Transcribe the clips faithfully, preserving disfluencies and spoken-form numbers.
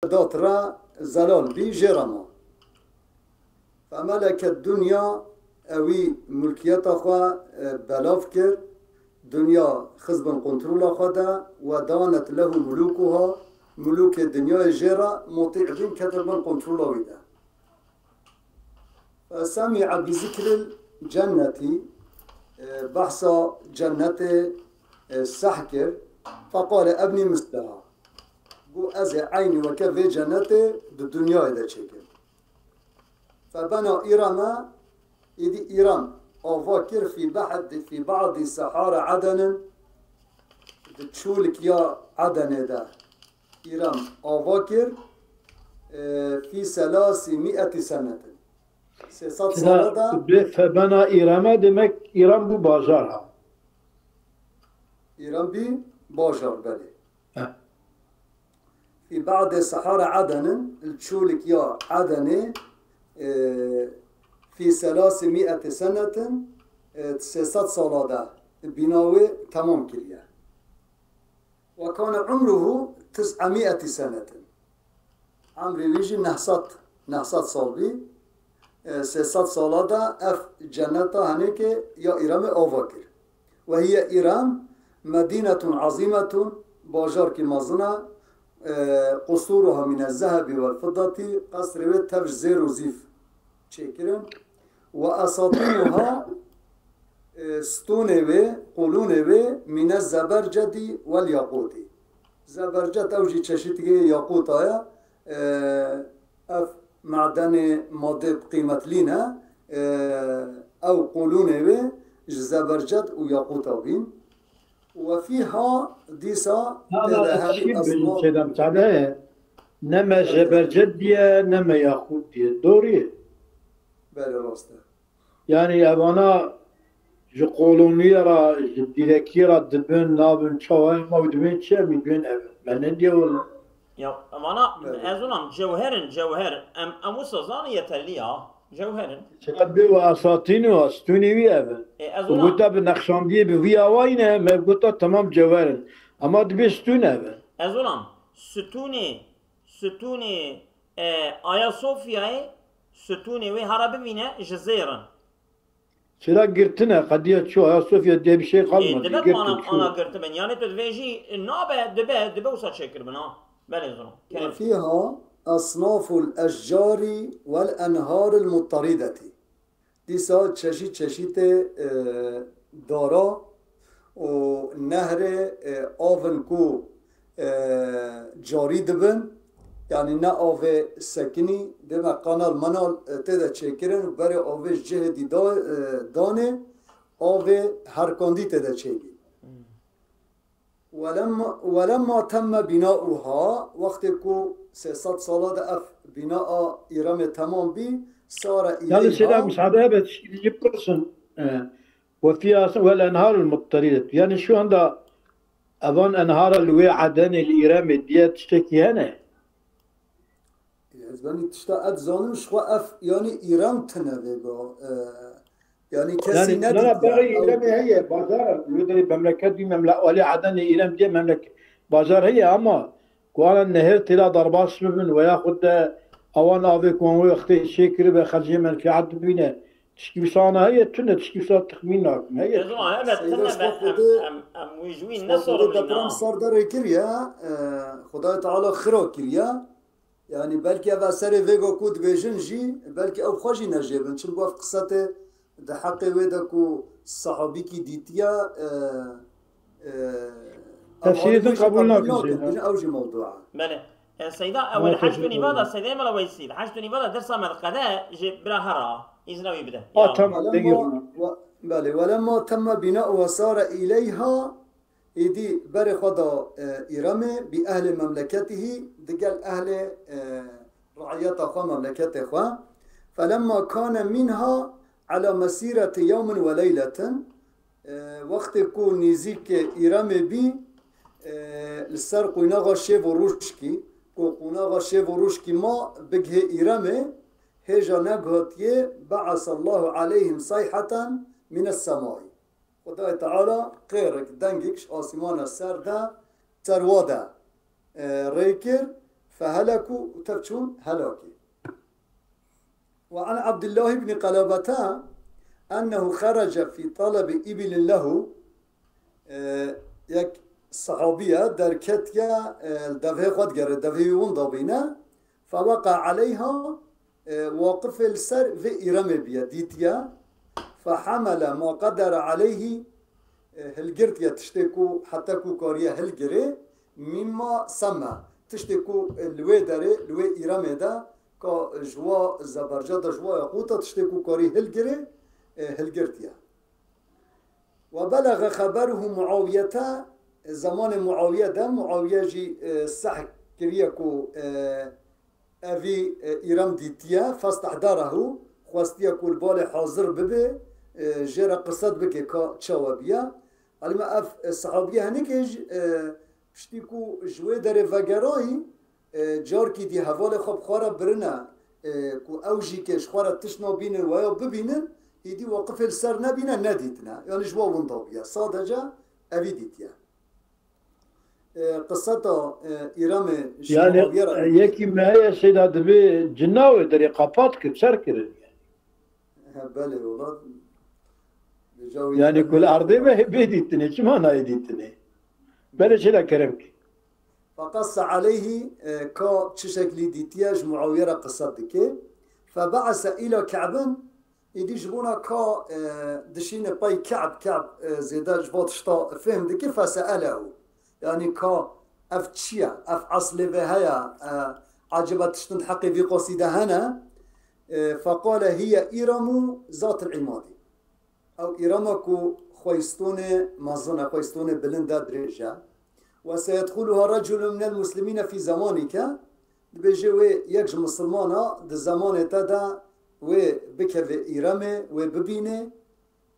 dat re zelal bî, jê re ma. Femeleket dunya, ewî mulkiyeta xwe, e, belav kir, dinya xist bin kontrola xwe de, we danet lehu mulukuha, mulûkê dinyayê jê re mutî bin, ketin bin kontrola wî de. Fesemi'a bi zikril cennetî, e, behsa cennetê, e, seh kir. Feqale ebnî misleha. Got, ez ê eynî weke vê cennetê di dinyayê de çêkim. Febena Îreme, îdî Îrem ava kir fî behd-, fî ba'dî sehara Edenin, di çûlik ya Edenê de Îrem ava kir, e, fî selasî mi'etî senetin. Sê sed sala de. Bê febena Îreme demek Îrem bû bajar ha. Îrem bî bajar, belê. He. Fî ba'dê sehara Edenin, li çûlik ya Edenê, e, fî selasî mi'etî senetin, e, sê sed sala de bîna wê temam kiriye. Ve kane umruhu tis'a mi'etî senetin. Emrê wî jî neh sed, neh sed sal bî. E, sê sed sala de ev cenneta henêkê ya Îremê ava kir. Ve hiye Îrem medînetun azîmetun, bajarkî mezin e, e, qusuruha mine zehebî vel fiddatî, qesrê wê tev ji zêr û zîv çêkirin. Ve esatînuha, e, stûnê wê, qulûnê wê, mîne zebercedî wel yaqûtî. Zeberced ew jî çeşitikê yaqûta ye. E, ev madenê madê qîmetlî ne. E, ew qulûnê wê ji zeberced û yaqûta bîn. Ve fîha dîsa Hana têde hevî tişkî bin esma- çêdem çade ye. Ne me Belê. Zeberced diye, ne me yaqût diye. Doğru ye. Belê, rast e. Yani evana ji koloniye ra, ji dîrekî ra dibin, nabin, çawa ma dibin çi, em dibin ev. Me ne diye wala. Ya, emana, Evet. ez onam cewherin, cewher. Em, em wisa zanî yeterli ya. Cewherin. Çira bê ve esatîn û stûnê wî ev in. E, ez Û ona- gota bi nexşandiyê bi vî awayî ne, me gota temam cewherin. Ama dibê stûn ev in. Ez onam, sütûnê, sütûnê, e, Ayasofyayê, sütûnê wê hara bivîne ji zêr in. Çira girtine, qediya çi Ayasofya diye bir şey E, kalmadı. dibe Girtin ana, çû. ana girtibin. Yani tu divê jî nabe, dibe, dibe wisa çêkiribin ha. Belê zona. Kerem. وفيها أصناف الأشجار والأنهار المضطردة. Dîsa çeşît çeşîtê, e, dara û nehrê, e, av in ku, e, carî dibin, yanî ne avê sekinî, dême kanal menal, e, tê de çêkirin û berê avê ji cihê dî da-, e, danê, avê herkandî tê de çêbî. Hmm. Welemma, welemma temme binauha, wextê ku sê sed sala de ev bîna a Îremê temam bî, sare Yalnız şeyden îleyha. Müsaade evet, şimdi yıpırsın. E, ve fiyasın vel enharul muttaridet. Yani şu anda evan enhara li wê Edenê li Îremê diye tiştekî hene. Ez benî tişta ez zanim ji xwe ev, yanî Îrem tine vêga. E, yanî kesî Yani nedît nana ya. Berê Îremê heye, bazar, li derê memleket bî, memle-, alê Edenê Îrem diye memlek-, bazar heye ama ku ana nehir têda derbas bibin veya xwe de awan avê ku an wê wextê çê kiribe xercê menfiat bibîne. Tişkî wisa ana heye, tune tişkî wisa texmîn nakin. Heye. Ez wan, evet, Seyda tine işte be, em, Xwedê, em, em wî ji wî Xwedê nesorîna. Deprem ser derê kiriye, e, Xwedayê Teala xira kiriye. Yani belkî ev eserê vêga ku dibêjin jî, belkî ew xwe jî nejêbin. Çimku ev qisete di heqê wê de ku sehabîkî dîtiye, e, e, ev Tefsîrê alî din wê jî qebûl qebûl nakin nakin, Seyda. Bêjin ew jî mewdû e. Belê. E, Seyda, ew Ha, li heşt û tefsîrê nîva de, qebûl. Seyda Mela Weysî, li heşt û nîva de dersa me diqede, ji bira Hera, îzna wî bide. Ha, Ya. tamam, Welemma, dengê buna. we-, belê, welemma temme bina'uha sare îleyha, Êdî berê xwe da, e, Îremê, bi ehlê memleketihî, digel ehlê, e, reiyeta xwe, memleketê xwe. Felemma kane minha ala mesîreti yewmin ve leyletin, e, wextê ku nêzîkê Îremê bî, e, li ser qûnaxa şêv û rûşkî, ku qûnaxa şêv û rûşkî ma bigihê Îremê, hêja neguhatiye, be'esallahu aleyhim seyheten mines semai. Xwedayê Teala qêrik, dengik ji asîmana ser de, ser wa de, e, rê kir, فهلكوا, û tev çûn helakê. وعن عبد الله بن قلابة أنه خرج في طلب إبل له, e, yek sahabiye derketiye, e, devê xwe digere, devê wî winda bîne, فوقع عليها, e, waqifê li ser vê îremê biye, dîtiye, فحمل ما قدر عليه, e, hilgirtiye tiştê ku heta ku kariye hilgirê, مما سمى, tiştê ku, e, li wê derê, li wê îremê de, ka ji wa zeberca de, ji wa yaquta tiştê ku karî hilgirê, e, hilgirtiye. وبلغ خبره معاوية, e, zemanê Muawiye de, Muawiye jî, e, seh kiriye ku, e, evî, e, îrem dîtiye, فاستحضره, xwestiye ku li balê hazir bibe, e, jê re qisset bike ka çawa biye. Alî me ev, e, sahabiye hinekê ji, e, piştî ku ji wê derê vegerayî, e, carkî dî hevalê xwe bi xwe re birine, e, ku ew jî kê ji xwe re tişt nabînin weya bibînin, îdî waqifê li ser nebîne, nedîtine. Yanî ji we winda bûye. Sadece evî dîtiye. E, qiseta, e, îremê ji Yani, Muawiye re e, yekî me heye Seyda dibê cina wê derê qapat kir, ser kirin. He, belê, wela. Bi cawî Yani, ku li erdê me hê bê dîtinê, çima nayê dîtinê? Belê, çêla kerem kî. فقص عليه, e, ka çi şeklî dîtiye ji Muawiye re qise dike. فبعث إلى كعب, îdî ji bona ka, e, dişîne pey Ke'b, Ke'b, e, zêde ji va tişta fêhm dike, فسأله. Yanî ka ev çi ye? Ev eslê vê heye? E, eceba tiştin di heqê vî qasî de hene? E, فقال هي إرم ذات العماد. Ew îrama ku xweyistûnê mezin e, xweyistûnê bilind e, dirêj e. وسيدخلها رجل من المسلمين في زمانك. Dibêje wê yek ji misilmana di zemanê te de wê bikeve îremê, wê bibînê.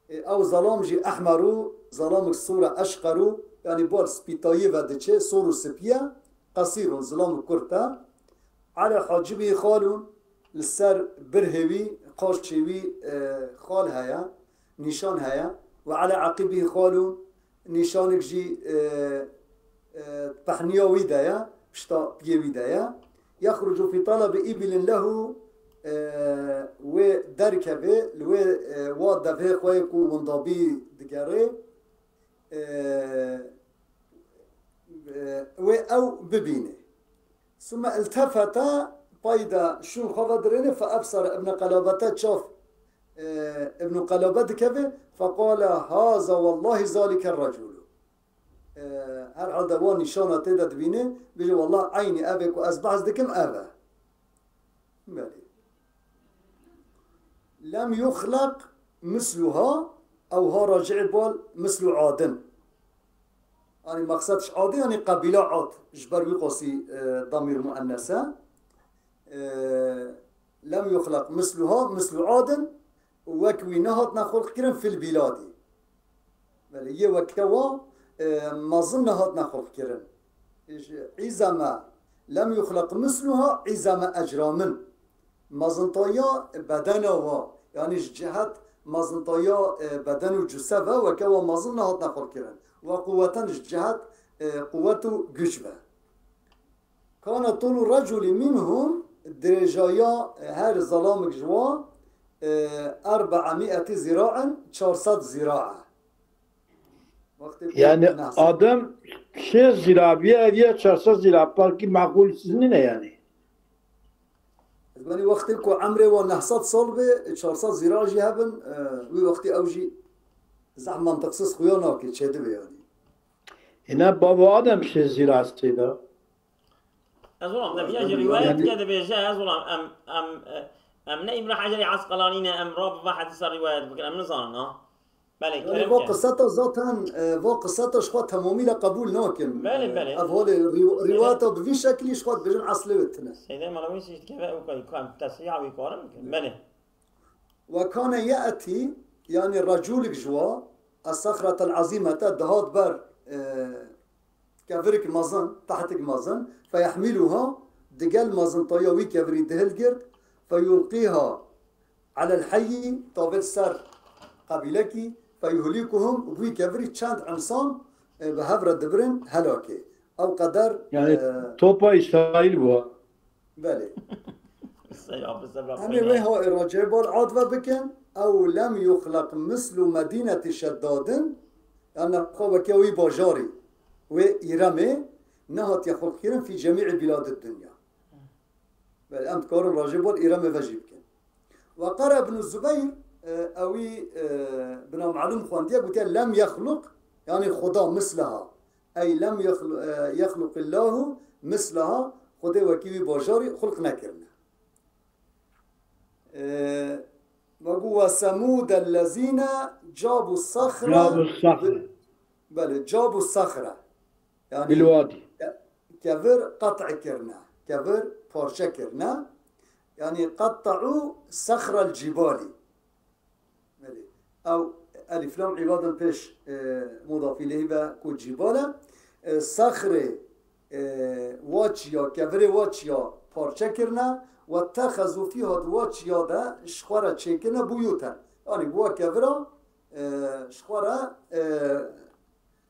E, ew zelam jî ehmerû, zelamik sor e, eşqerû, yanî bal spîtayî ve diçe, sor û spî ye. Qesîrûn, zilamik kurt e. Ala hacibî xalûn, li ser birhê wî, qaşê wî, e, xal heye, nîşan heye. Ve ala eqîbî xalûn, nîşanik jî, e, e, pehniya wî de ye, pişta piyê wî de ye. Yexrucu fî talabi îbilin lehu, e, wê derkeve, li wê, e, wa devê xwe yê ku windabî digerê, e, e, wê ew bibîne. Sume iltefete, pay de şûn xwe vedirêne, fe ebsara Ibn Qelabete çav, e, Ibn Qelabe dikeve, feqale, haza wallahi zalike reculu. E, herhalde wan nîşana tê de dibîne, bêje, wallah eynî evê ku ez behs dikim ev e. Belê. Lem yuxleq misluha, ew ha raci'ê bal mislu adin. Yanî maqsed ji adê, yanî qebîla Ad, ji ber wî qasî, e, damîr muennes e. E, lem yuxleq misluha, mislu adin, wek wî nehatine xulq kirin fil bîladî. Belê, yê weke wa, e, mezin nehatine xulq kirin. Îzame, lem yuxleq misluha îzame ecramin. Mezintaya bedena wa, yanî ji cihet mezintaya, e, beden û cuse ve weke wa mezin nehatine xulq kirin. Wa quweten ji cihet, e, quwet û güç ve. Kana tulu reculi minhum, dirêjaya, e, her zelamik ji wan, e, erbea mi'eti zira'in, çar sed zira e. Wextê ku Yani nehsed Adem şêst zira biye, ev ya çar sed zira, parkî maqûl siz nîne yani. Ez benî wextê ku emrê wan neh sed sal be, çar sed zira jî hebin, e, wî wextî ew jî zehf mantiqsiz xuya nake, çêdibe yani. Hine baba Adem şêst zira Seyda. Ez olam, ne, ya ji rivayet Yani ke dibêje, ez olam, em, em, e, em ne Îbn Hecerî Esqelanî ne, em ra bi va hedîsa rivayet bikin, em nizanin, ha. Belê, Yani kerem va ke. Qiseta zaten, e, va qiseta ji xwe temamî le qebûl nakin. Belê, E, belê. Ev holê rî-, rivayeta bi vî şekilî ji xwe dibêjin eslê wê tune. Seydê Melewi sî dikeve ew kay, kam tesriya wî karin bikin. Belê. Ve kane ye'tî, yani recûlik ji wa, es-sexretel azîmete, dihat ber, e, kevirik mezin, tehtik mezin, feyehmîluha, digel mezintaya wî kevirî dihilgirt, feyulqîha alel heyyî, tavêt ser qebîlekî, feyuhlîkuhum, wî kevirî çend insan, e, bi hev re dibirin helakê. Ew qeder, Yani e, topa İsrail bu. belê. Qisey Hafız Emrah Em ê wê ha êracê bal atve bikin. Ew lem yuxleq mislu medînetî şeddadin. Yani xwe weke wî bajarî, wê Îremê nehatiye xulqkirin fî cemî'î bîladid dinya. Belê, em dikarin rajê bal Îremê ve jî bikin. Ve qere Ibn Zubeyr, e, ewî, e, bina malum xwendiye, gotiye lem yexluq, yani Xuda misleha. Ey lem yexlu-, e, yexluqillahu misleha, Xwedê wekî wî bajarî xulq nekirine. E, ve gu ve semûde lezîne cabu sexre. Cabu sexre. Belê, cabu sexre. Yani Bilwadi. ke-, kevir qet'e kirine, kevir parçe kirine. Yani qatta'u sexrel cibali. Belê. Ew elif lam îbadin pêş, e, mudaf ileyhi ve ku cibale. E, sexrê, e, waçiya, kevirê waçiya parçe kirine. Ve tehezu fîha di waçiya de ji xwe re çêkirine buyûten. Yani bu kevira, e, ji xwe re, e,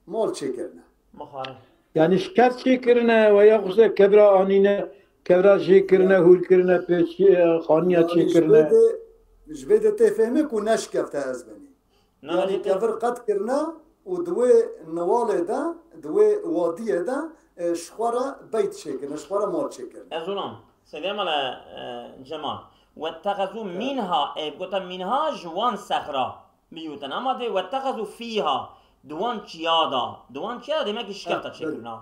mal çêkirine. Mixare. Yani şikeft çêkirine ve ya xuse kevra anîne, kevra jêkirine, hûr kirine, pêçiye, xaniya Yani ji çêkirine. vê de, ji vê de tê fehmê ku ne şikefte ez benî. Na, Yani ne kevir qet kirine û di wê niwalê de, di wê wadiyê de, e, ji xwe re beyt çêkirine, ji xwe re mal çêkirine. Ez onam. Sedê mala, e, Cemal. Wettehezu minha, e, gota minha ji wan sexra biyûtin. Ama dê wettehezu fîha, di wan çiya da. Di wan çiya da demek ki şikefta Evet, çêkirina.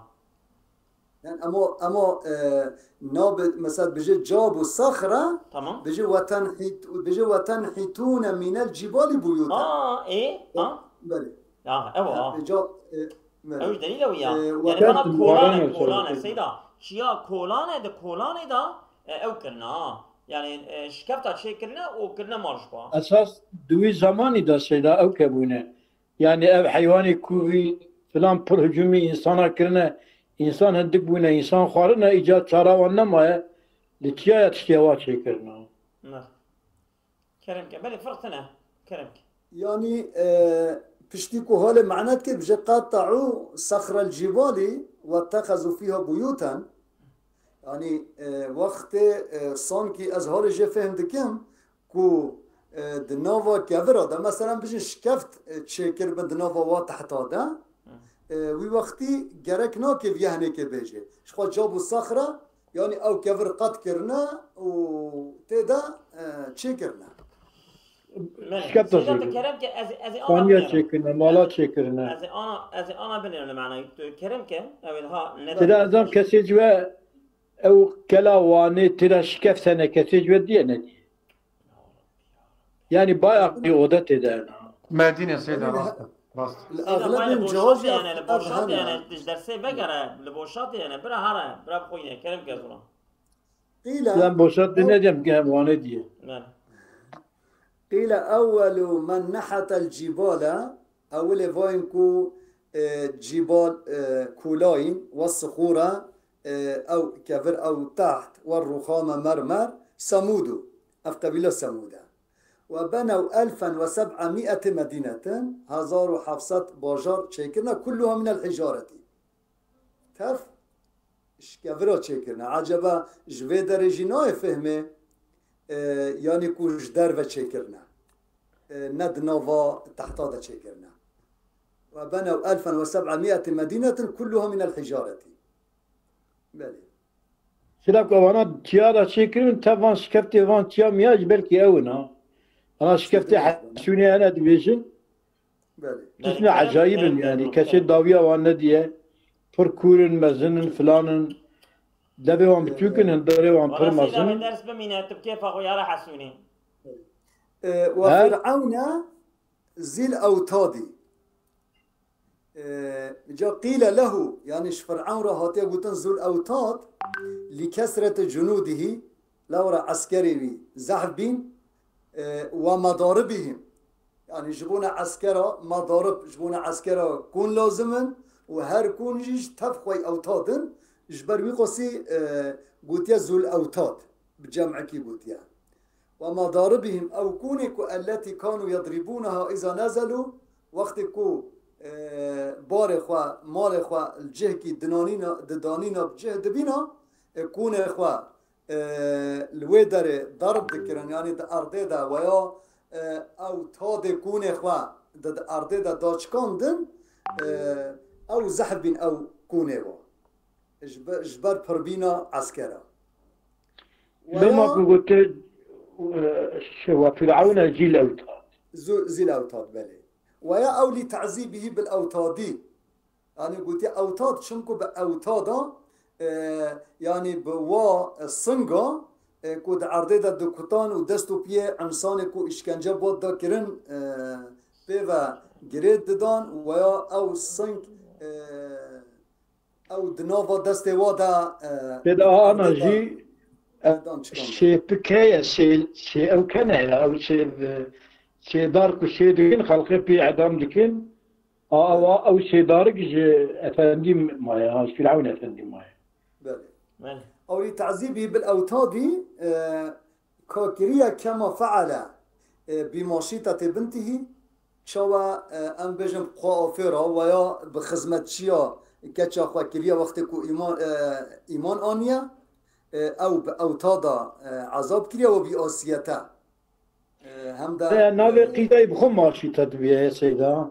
Yani emo, emo, e, nabe, mesela bije cabu sexra, Tamam. bije wetenhit, bije wetenhitune minel cibali buyuta. Aa, e, ha? Belê. Ya, ewa. Ha, ca, e, belê. Ew ji delîl ew ya. E, Yani weten- bana kolane, Weten- kolane, seyda. Çiya kolane de, kolane da, e, ew kirina, ha. Yani, e, şikefta çê kirine, o kirine marşba. Esas di wî zamanî de seyda ew kebûne. Yani ev heywanê kûvî filan pir hicûmî însana kirine, însan hindik bûne, însan xwarine, îca çara wan nemaye, li çiyaya tiştê wa çêkirine. Ne. Kerem ke, belê firq tine. Kerem ke. Yani, e, piştî ku halê mane dike, bije qatta'u sexrel cibali wettehezu fîha buyutan. Yani, e, wextê, e, sankî ez halê jê fehm dikim ku, e, di nava kevira de, mesela bijin şikeft, e, çêkiribin di nava wa tehta de, e, wî wextî gerek nake vî yehnêkê bêje. Ji xwe cabu sexra, yani ew kevir qet kirine û tê de, e, çêkirine. Belê. Şikefta Seyda, tu çêkirine. kerem ke, ez, ez ê ana Xaniya binêrim. çêkirine, mala çêkirine. Ez ê ana, ez ê ana binêrim li manayê. Tu kerem ke, ew ê ha ne Tira ezam kesê ci we ew kela Wanê tira şikeft hene kesê ci we diye ne diye. Yani bayağı bir oda tê de. Merdînê seyda rast e. Rast. Li Seyda, exlebên li cihazî Boşatê hene, li ev Boşatê hene. Hene, ji dersê vegere, li Boşatê hene, bira here, bira bixwîne, kerem ke zûna. Qîle Ben Boşat ne diyeyim ki hem Wanê diye. Yani. Qîle ewwelu men nehetel cîbale, ewilê vayên ku, e, cîbal, e, kûlayîn, we sixûre, e, ew kevir, ew teht, we rûxame mermer, Semûdu. Ev qebîle Semûd e. Ve benew elfen ve seb'a mi'ete medînetin, hezar û heft sed bajar çêkirine, kulluha minel hicaretî. Tev ji kevira çêkirine. Eceba ji vê derê jî nayê fehmê, e, yanî ku ji derve çêkirine. E, ne di nava tehta de çêkirine. Ve benew elfen ve seb'a mi'ete medînetin kulluha minel hicaretî. Belê. Sila ku vana çiya da çêkirin, te van şikeftê van çiya miya ji belkî ew in ha. Ana şikeftê Hesûnê hene dibêjin. Belê. Tiştine ecayîb in yani. Kesê dawiya wan nediye. Pir kûr in, mezin in, filan in. Devê wan biçûk in, hundirê wan pir Valla seyda mezin me in. ders bimîne, tu bi kêfa xwe ya re Hesûnê. E, ve Her- Fir'ewne zîl ewtadî. E, ca qîle lehu, yani ji Fir'ewn re hatiye gotin zûl ewtad, li kesreti cunûdihî, lewra eskerê wî zehf bîn, e, ve medaribihim. Yani ji bona eskera, medarib, ji bona eskera kûn lazim in û her kûn jî ji tev xwe ewtad in, ji ber wî qasî, e, gotiye zûl ewtad, bi cem'ekî gotiye. Ve medaribihim, ew kûnê ku elletî kanu yedrîbûneha îza nezelû, wextê ku e, barê xwe, malê xwe li cihkî dinanîna, didanîna bi cih dibîna, e, kûnê xwe, e, li wê derê darb dikirin, yanî di erdê de weya, e, ew tadê kûnê xwe di, di erdê de daçikandin, e, ew zehf bîn ew kûnê wa. Ji be-, ji ber pirbîna eskera. Loma ku gote, e, şewa Firavun e zîl ewtad. Zu-, zîl ewtad, belê. Weya ew lî ta'zîbihî bil ewtadî. Yanî gotiye ewtad, çimku bi ewtada, e, yanî bi wa, e, singa, e, ku di erdê de dikutan û dest û piyê însanê ku îşkence bot da kirin, e, pê ve girê didan, weya ew sing, e, ew di nava destê wa de, e, Tê de ana erdê de jî, e, didan çikan. Şê pike ye, şê, şê ew kene ye, ew şê, e, şêdar ku şê dikin, xelqê pê edam dikin. A, a, ew şêdarik ji efendî maye, ha, ji Fîrewn efendî maye. Belê. Belê. Ew lî ta'zîbî bil ewtadî, e, ka kiriye kema feale, e, bi maşîtetê bintihî, çawa, e, em bêjin xwe afêra, weya bi xizmetçiya keça xwe kiriye wextê ku îman, e, îman aniye, e, ew bi ewtada, e, ezab kiriye we bi asiyete. E, hem de, Te navê e, qîzeyê bi xwe maşîtet bûye, Seyda.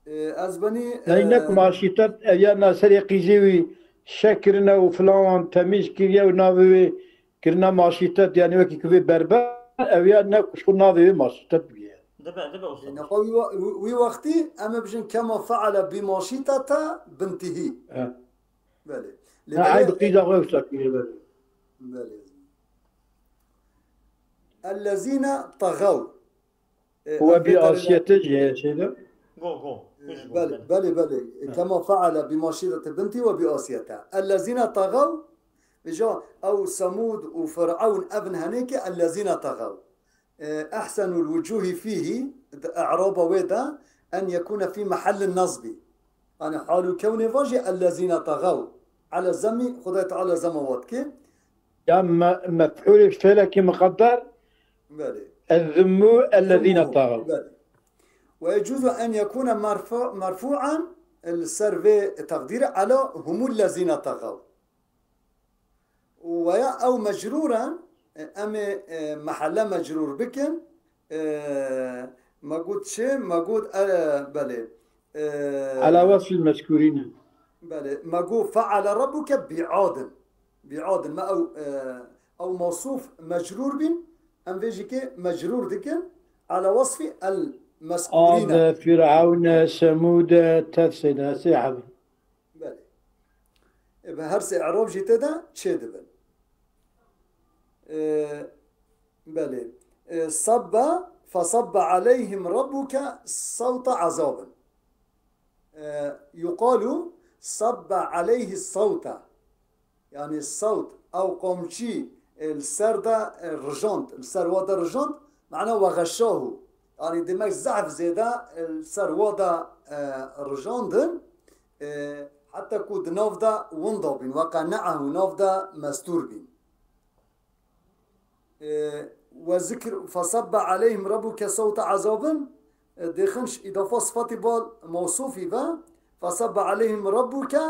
E, ez benî, Ney, e, nek maşîtet, ev ya na serê qîzê wî şek kirine û filan wan temîz kiriye û navê wê kirine maşîtet, yanî wekî ku vê berber, ev ya ne ku ji xwe navê wê maşîtet bûye. Dibe, dibe usta. Nexwe wî wa-, wî, wî wextî em ê bijin kema feale bi maşîtete bintihî. E. Belê. Lê Na, belê, ey bi qîza xwe wisa kiriye, belê. Belê. Ellezîne tegaw. E, We em bi vê derê de asiyete jî heye şeyde. Go, go. E, Kuş go, belê, belê. Belê, belê. E, Hı. Kema feale bi maşîrete bintî we bi asiyete. Ellezîne tegaw, îja ew Semûd û Fir'ewn ev in henêkê ellezîne tegaw. E, ehsenul wucuhi fîhî, di i'raba wê de, en yekûne fî mehellin nasbî. Yanî hal û kewnê va jî ellezîne tegaw. Ele zemmî Xwedayê Teala zema wa dike. Ya me-, mef'ûlê fêlekî miqedder, Belê. Ez-zimmu ellezîne Zimmu. Tegaw. Belê. Ve yecuzu en yekûne merfu-, merfu'an li ser vê teqdîrê ela humul lezîne tegaw. Û weya ew mecrûr e, em ê, e, mehelle mecrûr bikin. E, me got çi? Me got, e, belê. E, Ala wesfil mezkûrîne. Belê. Me got feale rabbuke bi'adin. Bi'adin. Me ew, e, ew masûf mecrûr bîn. Em vê jî kê mecrûr dikin. Ala wesfî el mezkûrîne. Ad, Firavne, Semûde, tefsêne, sê hebin. Belê. E, bi her sê i'rab jî tê de çê dibin. E, belê. E, sabbe, fesabbe aleyhim rabbuke savte azabin. E, yuqalu sabbe aleyhi savte. Yanî sawt, ew qamçî, e, li ser de, e, rijand, li ser wa de rijand, mana we xeşahu. Yanî demek zehf zêde, e, li ser wa de, e, rijandin, e, heta ku di nav de winda bîn, we qene'ehu, nav de mestûr bîn. E, we zikr, fesabbe aleyhim rabbuke sawte azabin, e, dêxin ji îdafa sifatî bal mewsûfî ve, fesabbe aleyhim rabbuke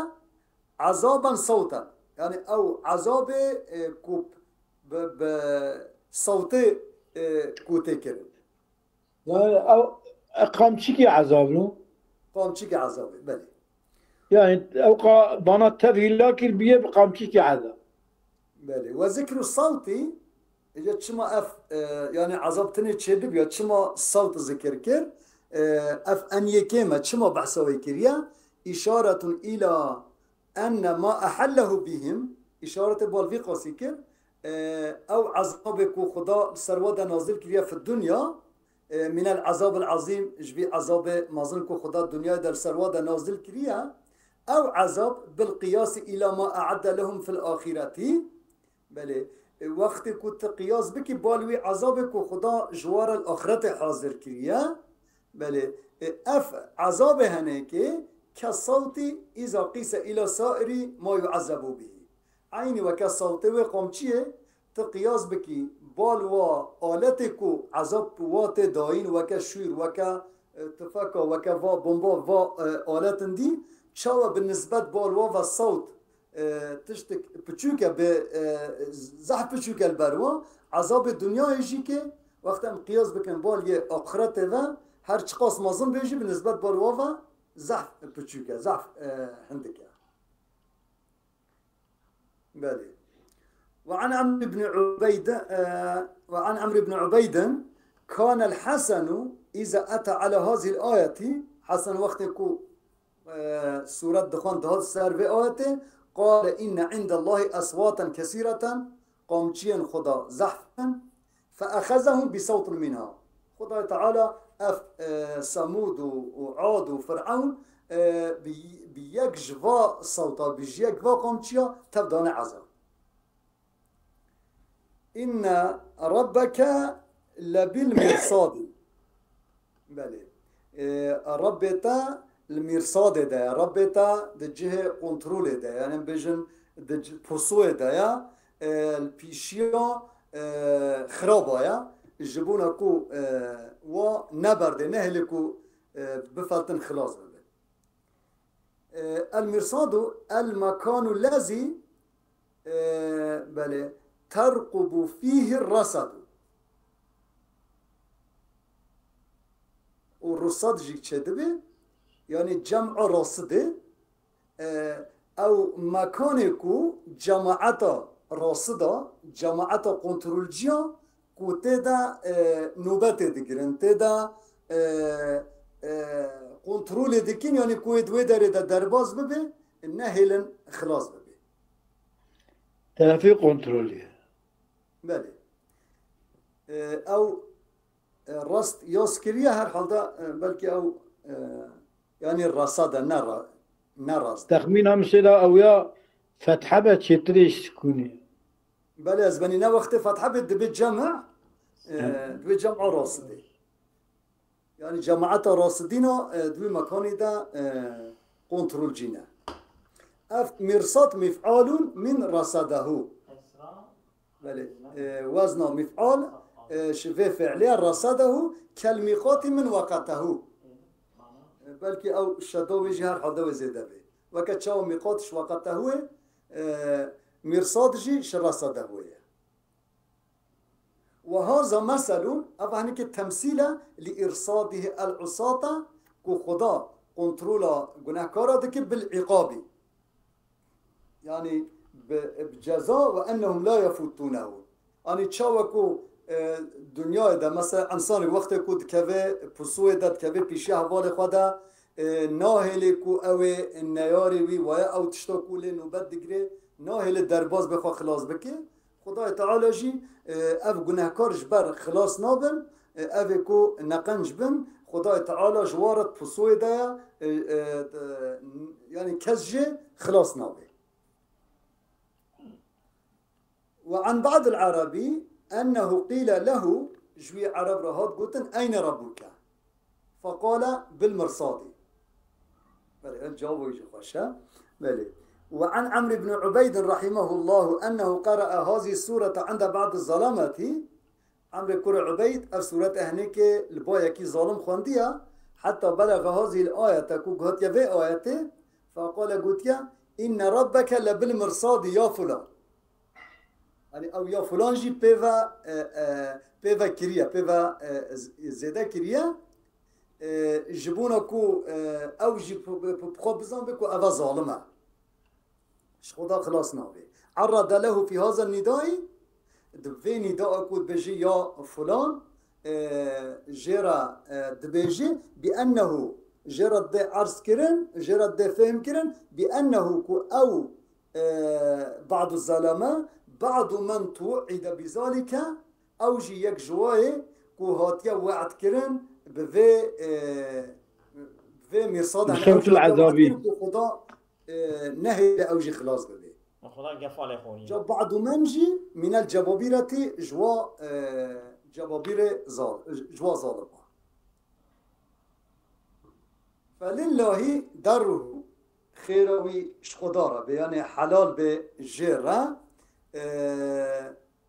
azaben sawten. Yanî ew azabê, e, ku bi, bi sawtê, e, ku tê kirin. Yanî ew, e, qamçikî ezab no? Qamçikî ezabê, belê. Yanî ew qa-, bana tev hîla kir, bûye bi qamçikî ezab. Belê. Ve zikru sawtî, îca çima ev, e, yanî ezab tenê çêdibûya, çima sawt zikir kir? E, ev en yekê me, çima behsa wê kiriye? Îşaretun îla enne ma ehellehu bihim, îşaretê bal vî qasî kir, e, ew ezabê ku Xuda li ser we de nazil kiriye fi dunya, e, minel ezabil azîm, ji vî ezabê mezin ku Xuda dinyayê de li ser we de nazil kiriye, ew ezab bil qiyasî îla ma e'edde lehum fil axîretî, belê, e, wextê ku tu qiyas bikî bal wî ezabê ku Xuda ji we re li axretê hazir kiriye, belê, e, ev ezabê henekê ke sawtî îza qîse îla sairî ma yu'ezzebû bihî. Eynî weke sawtê wê qamçiyê, tu qiyas bikî, bal wa aletê ku ezab wa tê dayîn, weke şûr, weke, e, tifeka weke va bomba va, e, aletin dî, çawa bi nisbet bal wa ve sewt, e, tiştik piçûk e bi, e, zehf piçûk e li ber wa, ezabê dinyayê jî ke wexta em qiyas bikin bal yê axretê ve, her çiqas mezin bê jî bi nisbet bal wa ve zehf piçûk e, zehf, e, hindik e. Belê. وعن عمرو بن عبيد، آه، وعن عمرو بن عبيد، كان الحسن إذا أتى على هذه الآية، Hesen wextê ku, e, sûret dixwend dihat ser vê ayetê, قال إن عند الله أصواتا كثيرة، qamçiyên Xuda zehf in, فأخذهم بصوت منها. Xwedayê Teala ev, e, Semûd û, û Ad û Fir'ewn, e, bi, bi yek ji va sewta, bi ji yek va qamçiya tev dane ezab. إن ربك لبالمرصاد. Belê. E, Rabbê te li mîrsadê de ye. Rabbê te di cihê kontrolê de ye. Yani bêjin di c-, pusoyê de ye. E, li pîşiya, e, xiraba ye. Ji bona ku, e, wa neberdê, nehêlê ku, e, bifeltin xilas bibe. E, المرصاد المكان الذي، e, belê, ترقب فيه الرصد. Û rusad jî çêdibe, yanî cem'a rasidê, e, ew mekanê ku cemaeta rasida, cemaeta kontrolciya ku tê de, e, nobetê digirin, tê de, e, e, kontrolê dikin, yanî ku wê di wê derê de derbas bibe, nehêlin xilas bibe. Terefê kontrolê. Belê. E, ew, e, rast yaz kiriye, herhalde, e, belkî ew, e, yanî rasa de ne ra-, ne rast. Texmîna min şêla ew ya fethe be çêtirê ji sikûnê. Belê, ez benî ne wextê fethe be dibe cem, e, He. Dibe cem a rasidê. Yani cemaeta rasidîna, e, di wî mekanî de, e, kontrolcî ne. Ev mirsat mif'alun min rasadehu. Belê, e, wezna mif'al, e, ji vê fi'lê rasadehu kel miqati min waqatehu. E, belkî ew şeda wê jî her halde wê zêde bê. Weke çawa miqat ji waqatehu ye, e, mirsad jî ji rasadehu ye. Ve haza meselun, ev hinekî temsîl e li îrsadihi el usata, ku Xuda kontrola gunehkara dike bil iqabî. Yani bi, bi ceza ve ennehum la yefuttunehu. Ani çawa ku, e, dinyayê de mesela însanê wextê ku dikeve pusuyê de, dikeve pîşiya hevalê xwe de, e, nahêlê ku ew ê neyarê wî waya ew tişta ku lê nobet digire, nahêlê derbas bê xwe xilas bike. Xwedayê Teala jî, e, ev gunehkar ji ber xilas nabin, e, ev ê ku neqenc bin, Xwedayê Teala ji wan re di pusoyê de ye, e, e, e, yanî kes jê xilas nabe. Ve an ba'dil Arabi ennehu qîle lehu, ji wî Ereb re hat gotin, eyne Rabbuke? Feqale bil mirsadî. Belê, ev cevabê jî xweş e. Belê. Ve an Amr ibn Ubeyd rahimehullahu ennehu qara'a hazihi surete inde ba'di zalameti. Amr kurê Ubeyd ev surete hinekê li ba yekî zalim xwendiye. Heta belagha hazihil ayete, ku gotiye vê ayetê, feqale gotiye, inne rabbeke lebil mirsadî ya fulan. Hani ew ya fulan jî pê ve, e, e, pê ve kiriye, pê ve, e, z-, zêde kiriye. E, ji bona ku, e, ew jî p-, p-, p-, xwe bizanbe ku ev e zalim e. Ji Xuda xilas nabe. Errade lehu fî haza nîdayî, di vê nîdaa ku dibêje ya fulan, e, jê re, e, dibêje, bi ennehu, jê re dê erz kirin, jê re dê fêhm kirin, bi ennehu ku ew, e, ba'du zalame, ba'du men tu'ide bi zalike, ew jî yek ji wa ye ku hatiye we'd kirin bi vê, e, vê mirsada, bi ew jî hatiye we'd kirin ku Xuda, e, nehêle ew jî xilas bibe. Xuda gefa lê xorî. Ca ba'du men jî minel cebabîretî ji wa, e, cebabîrê zal-, ji wa zalim. Felillahî darruhu, xêra wî ji Xuda re be, yanî helal be jê re. E,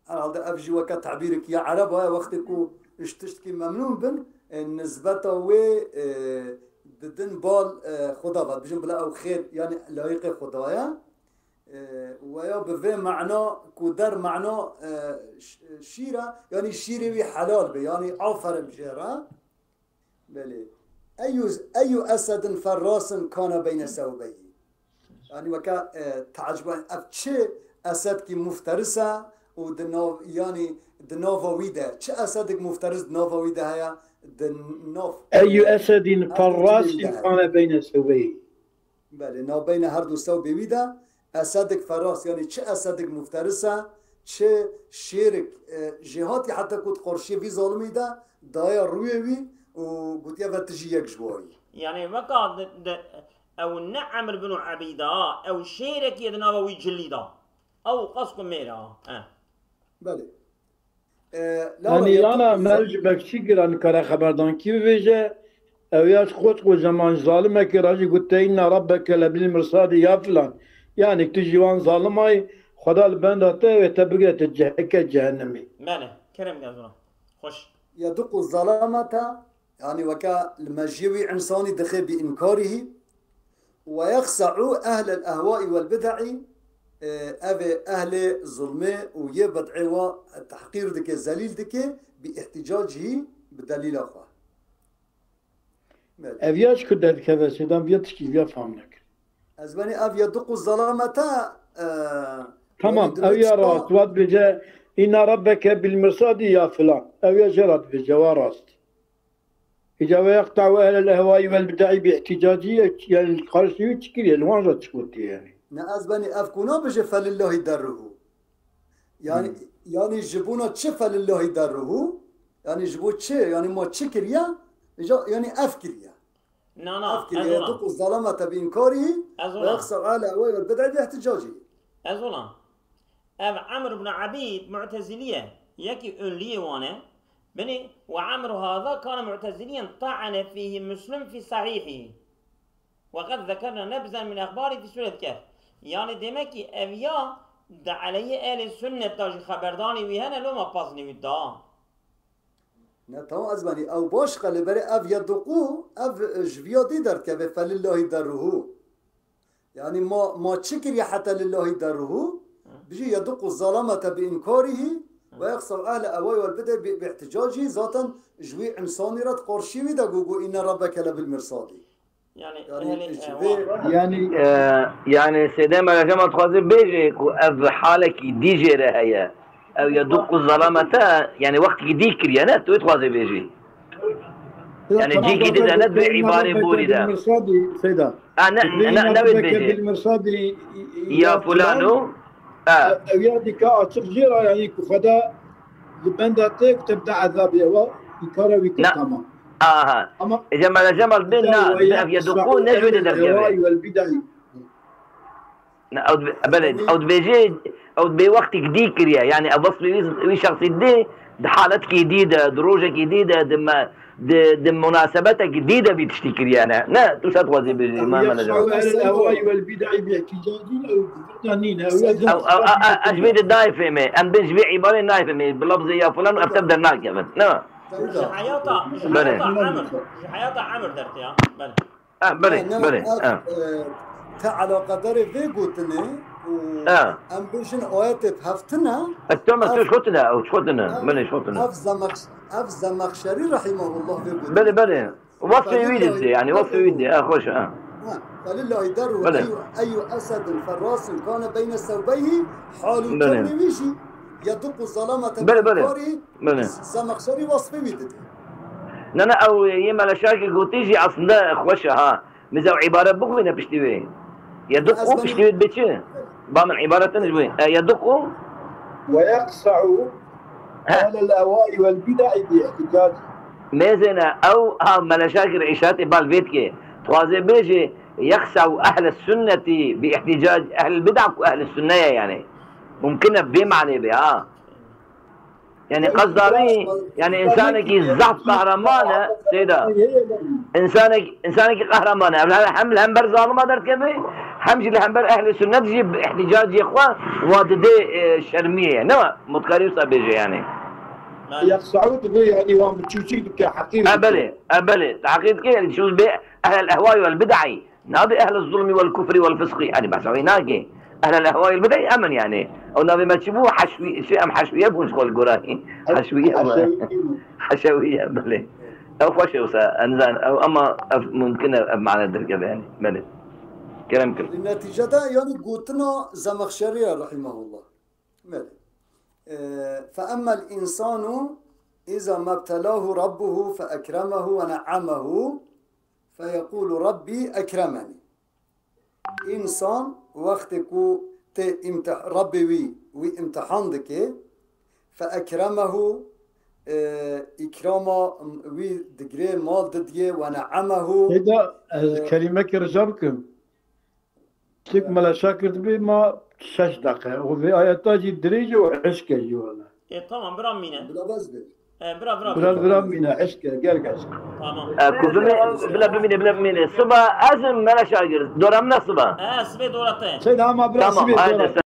herhalde ev jî weke tebîrek ya Ereba ye, wextê ku ji tiştekî memnûn bin, e, nizbeta wê, e, didin bal, e, Xuda ve. Dibêjin bila ew xêr, yanî layîqê Xuda ye. E, weya bi vê mana ku der mana, e, ş-, şîr e, yanî şîrê wî helal be, yanî aferin jê re. Belê. Eyu, eyu esedin ferrasin kana beyne sewbeyî. Yanî weke, e, teeciban ev çi esedkî mufteris e û di nav, yanî di nava wî de çi esedek mufteris di nava wî de heye, di nav, Eyu e, esedin esedek ferrasin heye. Kana beyne sewbeyî. Belê, navbeyne her du sewbê wî de esedek feras, yanî çi esedek mufteris e, çi şêrek, e, jêhatî heta ku di qarşiyê vî zalimî de daye rûyê wî û gotiye ve tu jî yek ji warî. Yanî weka di, di, ew ne Emr bin Ebîd a, ew şêrekî ye di nava wî cilî de. Ew qas ku mêr e. He. Belê. E, Yanî yana me ji bekçî giran kare xeberdankî bibêje, ew ya ji xwe ku zeman zalimekî rajî gote, "Inna rabbeke lebil mirsadî ya filan." Yanî tu jî wan zalim ay, Xweda li benda te wê te bigire te ceheke cehennemî. Belê, kerem gel zora. Xweş. Yeduqu zalamata, yanî weke li mejiyê wî însanî dixe bi înkarihî, "Ve yexse'u ehlel ehwai wel bid'i", e, ev ê ehlê zulmê û yê bid'ê wa tehqîr dike, zelîl dike, bi îhtîcacihî, bi delîla xwe. Belê. Ev ya ji ku derdikeve sêdan viya tişkî viya fam nekir. Ez benî ev yeduqu zalamete, e, Tamam, yanî ew ya dilê rast, wa dibêje, "Inna rabbeke bil mirsadî ya filan." Ew ya jê re dibêje, wa rast. Îca ve yeqta'u ehlel ehwai vel bid'i bi ihtîcacî, yani karşî wî çi kiriye, li wan re çi gotiye yani? Ne ez benî ev kuna bije felillahi derruhu. Yani, Hmm. yani ji bona çi felillahi derruhu? Yani ji bo çi? Yani ma çi kiriye? Îca, yani ev kiriye. Na, na, Ev kiriye. Duqu zalamete bi inkarî ve yexsa ehlel ehwai vel bid'i bi ihtîcacî. Ez olam. Ev Emr ibn Ebîd Mu'tezilî ye. Yekî ünlüyê wan e. Binê, "Ve Emru haza kana Mu'teziliyen ta'ane fîhî Muslim fî sahîhî. Ve qed zekerna nebzen min exbarî fî sûret kehf." Yani demek ki ev ya di aleyhî ehlê sünnet de jî xeberdanê wî hene, loma paznê wî da. Ne, tamam, ez benî ew baş qe, lê berê ev yeduqu, ev ji viya dî derdikeve, felillahi derruhu. Yani ma, ma çi kiriye heta lillahi derruhu? Hı. Bijî yeduqu zalamete bi inkarihi Hı. ve yexsa ehle ehwai vel bid'i bi, bi ihticacî. Zaten ji wî insanî re di qarşî wî de got, got, "Inne rabbeke lebil mirsadî." Yani, Yani, ehli, ji e, vê wa- Yani, e, yani Seyda Mela Cemal dixwaze bêje ku ev halekî dî jê re heye. Ev yeduqu zalamete, yani wextekî dî kiriye, ne? Tu dixwaze bêjî. Yani tamam, cîkî dide ne dibê îbarê borî de. Seyda. Ha, ne, ne, ne wê dibêjê. Ya fulano. Ha. Ev ya dîka açık jê ra, yani ku Xweda li benda te ku te bide ezabê, ewa înkara wî kir, tamam. Aha. Ama Ece Mele Cemal bin na, ev yeduqu ne ji wê de derkeve. Ne, ew dibe-, belê, ew dibêje, ew dibê wextî dî kiriye. Yani ev wesfê wî, wî şexsî dê, di haletkî dî de, di rojekî dî de, di me, di, di munasebetekî dî de vî tiştî kiriye ne. Ne, tu se dixwazî bêjî, Mehmet Hocam? Ew, ew, ew, ew, ez vê de dayê fêmê. Em bên ji vê îbarê nayê fêmê. Bi lafzê ya filan ev tev dernakevin. Ne? Ji heyata, ji Belê. heyata Emir, ji heyata Emir dertê ya. Belê. Ha, belê, Ne, ne, belê, ev, ha. e, te eleqedarê vê gotinê û Ha. em bêjin ayetê bi heftine, E, tamam, ev, tu şotine, ew şotine, ev, belê, şotine. ev Zemex-, ev Zemexşerî rahimehullah vê gotinê. Belê, belê. Wasfê wî Felillahi dide, yani, wasfê wî dide, ha, xweş, ha. Ha, felillahi derru Belê. eyu, eyu esedin ferrasin kane beyne sewbeyhi, hal û Belê. kevnê wî jî yeduqu zalamete Belê, belê. bi inkarî, Belê. Zemexşerî wasfê wî dide. Ne, ne, ew yê Meleşakî gotî jî aslında xweş e, ha. Mize ew îbare bixwîne piştî wê. Yeduqu Ez piştî wê dibe çi? Ba min îbaretin ji wê. E, yeduqu. Ve yeqsa'u He. ehlel ehwai vel bid'i bi ihticac. Mêzêne ew ha Meleşakî re îşaretê bal vê dike. Dixwaze bêje, yeqsa'u ehle sünneti bi ihticac ehlil bid'a ku ehle sünne ye yani. Mumkin e vê manê be ha. Yani qesda wî, yani insanekî zaf qehreman e, Seyda. Insanek, insanekî qehreman e. Ev hem li hember zalima derdikeve, hem jî li hember ehlê sunnet jî bi ihtîcacê xwe wa didê, e, şermiyê. Ne wa mutkarî wisa bêje yani. Belê. Yek Saûd bi, yanî wan bi çûçik dike, heqîr dike. E, belê, e, belê. Tahqîr dike, yanî çû bê ehlel ehwayî wel bid'î. Nabe ehlel zulmî wel kufrî wel fisqî. Yanî behsa wî nake. Ehlel ehwayî wel bid'î emin yanî. Ew navê me çi bû? Heşwî, şey, em heşwiye bûn ji xwe li gorayî. Heşwiye bû. Heşewî. Heşewiye, belê. Ew xweş e wisa, ez nizanim. Ew ama ev mumkin e, ev mane derkeve yanî. Belê. Kerem kir. Li netîcede yanî gotina Zemexşerî ye, rahimehullah. Belê. Ee, فأما الإنسان إذا ما ابتلاه ربه فأكرمه ونعمه فيقول ربي أكرمن. Însan wextê ku tê îmtih-, Rebbê wî, wî îmtihan dike, فأكرمه, e, îkrama wî digire, mal didye, ونعمه. Hêda, ez, e, kelîmekê rica bikim. Tik meleşa kirdibe ma şeş deqe. Û vê ayeta jî dirêj e û hişk e jî wele. E, tamam, bira mîne. Bila bes be. E, bira, bira, bira. Bira, bira mîne, hişk e, gel gel. Tamam. E, ku bimîne, bila bimîne, bila bimîne. Siba ez im meleşa kir. Dora min e siba. E, sibê dora te. Seyda ama bira. Tamam, sibê haydi. Dora.